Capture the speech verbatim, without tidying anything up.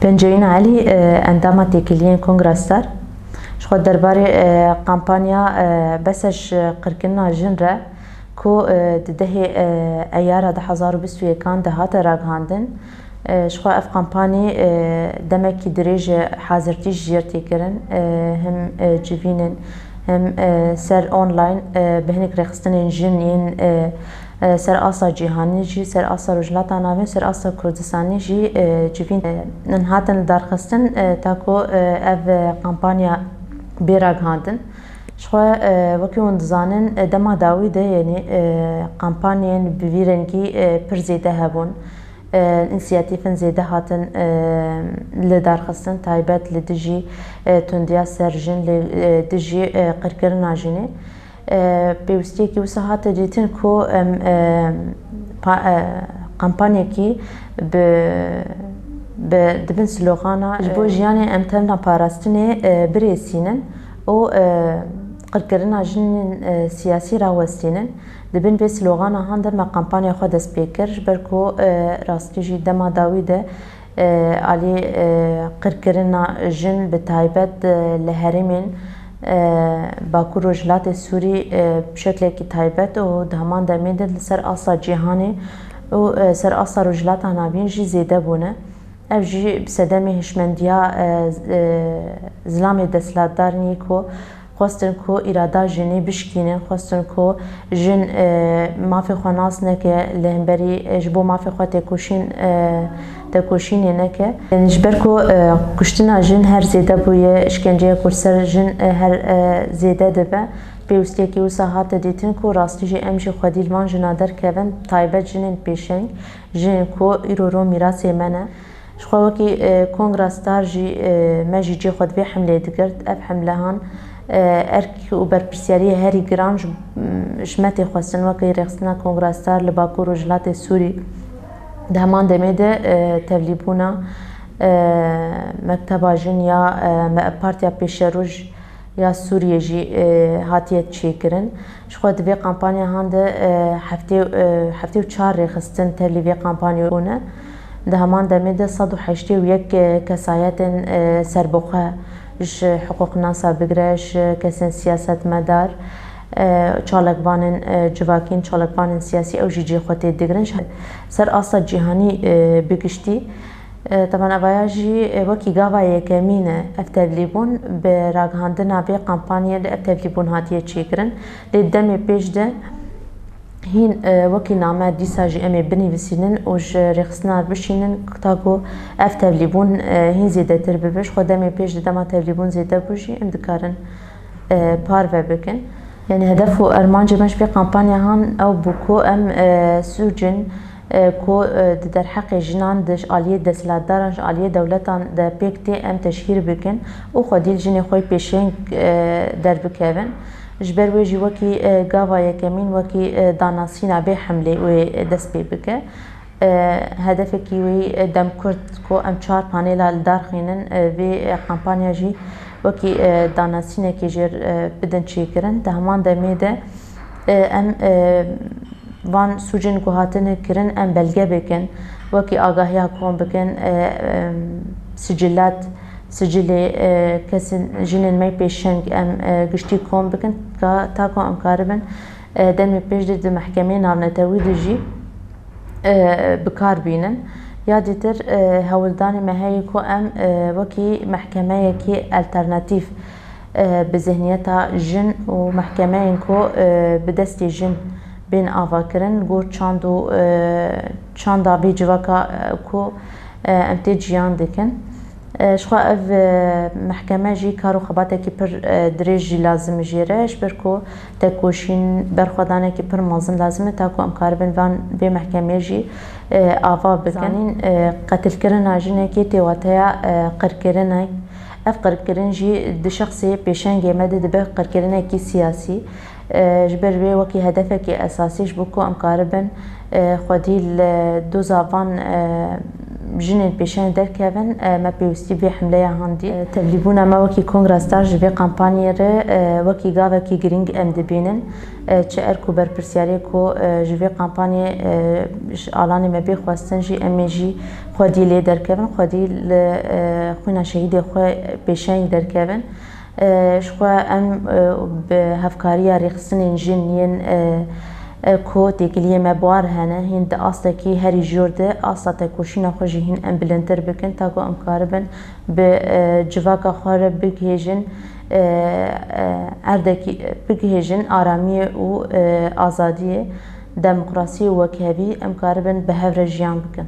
Penceyîn Elî, e, endama têkiliyên Kongra Star. Ji xwe derbarê, e, kampanya, e, Bes e ji qirkirina jin re ku, e, di dehê, e, Eyara du hezar û bîst û yekan de hate ragihandin. E, ji xwe ev kampanî, e, demekî dirêj e hazirtî ji jêr tê kirin. E, him, e, civîn in, him, e, ser online, e, bi hinek rêxistinên jin yên, e, e, ser asta cîhanî jî, ser asta Rojhilata Navîn, ser asta Kurdistanê jî, e, civîn, e, in hatin lidarxistin, e, ta ku, e, ev, e, kampanya bê ragihandin. Ji xwe, e, wekî hûn dizanin, e, dema dawî de, yanî, e, kampanyên bi vî rengî, e, pir zêde hebûn. E, însiyatîfin zêde hatin, e, lidarxistin, taybet li dijî, e, tundiya ser jin, li, e, dijî, e, qirkirina jinê. E, pêwîstiyekî wisa hate dîtin ku em, e, pa-, e, kampanyekî bi, bi, di bin slogana, "Ji bo e, jiyanê em tevna parastinê, e, birêsînin û, e, qirkirina jinên, e, siyasî rawestînin." Di bin vê slogana han de me kampanya xwe dest pê kir, ji ber ku, e, rastî jî dema dawî de, e, alî, e, qirkirina jin bi taybet, e, li herêmên, e, Bakur Rojhilatê Sûrî, e, bi şeklekî taybet û di heman demê de li ser asta cîhanê û, e, ser asta Rojhilata Navîn jî zêde bûne. Ev jî bi sedemê hişmendiya, e, z-, e, zilamê desthilatdarên yê ku xwestin ku îrada jinê bişkînin, xwestin ku jin, e, mafê xwe nas neke, li hemberî, e, ji bo mafê xwe têkoşîn, e, têkoşînê neke. Yanî ji ber ku, e, kuştina jin her zêde bûye, îşkenceya ku li ser jin, e, her, e, zêde dibe, pêwîstiyekî wisa hate dîtin ku rastî jî em jî xwedî li van jina derkevin, taybet jinên pêşeng, jinên ku îro ro mîrasê me ne. Ji xwe wekî, e, Kongra Star jî, e, me jî cê xwe di vê hemleyê digirt. Ev hemlehan, e, erk û berpirsiyariyê herî giran ji, ji me tê xwestin wekî rêxistina Kongra Star li Bakur Rojhilatê Sûrî. Di heman demê de, e, tevlîbûna, e, Mekteba Jin ya, e, me-, Partiya Pêşeroj ya Sûriyê jî, e, hatiye çêkirin. Ji xwe di vê kampanya han de, e, heftê, e, heftê û çar rêxistin tevlî vê kampanyê bûne. Di heman demê de sed û heştê û yek, e, kesayetên, e, serbixwe ji hiqûqnasa bigire, ji kesên siyasetmedar, e, çalakvanên, e, civakîn, çalakvanên siyasî ew jî cê xwe tê digirin. Ji ser asta cîhanî, e, bi giştî, E, tevan evaya jî, e, wekî gava yekemîn e ev tevlîbûn. Bi ragihandina vê kampanyê de ev tevlîbûn hatiye çêkirin. Lê demê pêş de hîn, e, wekî name dîsa jî em ê binivîsînin û ji rêxistina bişînin, ta ku ev tevlîbûn, e, hîn zêdetir bibe. Ji xwe demê pêş de dema tevlîbûn zêde bû jî em dikarin, e, parve bikin. Yanî hedef û armancê me ji vê kampanya han ew bû ku em, e, sûcên, e, ku, e, di derheqê jinan de ji aliyê desthilatdaran, ji aliyê dewletan de pêk tê, em teşhîr bikin û xwedî li jinê xwe yê pêşeng, e, derbikevin. Ji ber wê jî wekî, e, gava yekemîn, wekî, e, danasîna vê hemlê wê dest pê bike. E, hedefekî wê, e, demkurt ku em çar panêla li dar xînin, e, vê, e, kampanya jî wekî, e, danasînekê jêr, e, bidin çêkirin. Di heman demê de, e, em, e, van sûcên ku hatine kirin em belge bikin, wekî agahiya kom bikin, e, e, sicilat, sicilê, e, kesên jinên me pêşeng em, e, giştî kom bikin, ka, ta ku em karibin, e, demê pêş de di mehkemeyê navnetewî de jî, e, bi kar bînin. Ya dîtir, e, hewldanê me heye ku em, e, wekî mehkemeyekî alternatîf, e, bi zihniyeta jin û mehkemeyên ku, e, bi destê jin bên avakirin, li gor çand û, e, çanda vê civaka, e, ku, e, em tê ciyan dikin. E, ji xwe ev, e, mehkeme jî kar û xebatekî pir, e, dirêj jî lazim e jê re, ji ber ku tekoşîn, berxwedanekî pir mezin lazim e, ta ku em karibin van vê mehkemê jî, e, ava bikin. Zanîn, e, qetilkirina jinekê tê wateya, e, qirkirinek. Ev qirkirin jî di şexsê pêşengê me de dibe qirkirinekî siyasî. E, ji ber vê wekî hedefekî esasî ji bo ku em karibin, e, xwedî li doza van, e, Jinên pêşeng derkevin, e, me pêwîstî vê hemleya han dî. E, tevlîbûna me wekî Kongra Star ji vê kampanyê re, e, wekî gavekî girîng em dibînin. E, çi erk û berpirsiyariyê ku, e, ji vê kampanyê, e, ji alanê me bê xwestin jî, em ê jî xwedî lê derkevin, xwedî li, e, xwîna şehîdê xwe pêşeng derkevin. E, ji xwe em, e, bi hevkariya rêxistinên jin yên, e, e, ku têkiliyê me bi wan re hene, hîn di astekî herî jor de asta tekoşîna xwe jî hîn em bilindtir bikin, ta ku em karibin bi, e, civaka xwe re bigihêjin, e, e, erdekî bigihêjin aramiyê û, e, azadiyê, demokrasiyê û wekhevî em karibin bi hev re jiyan bikin.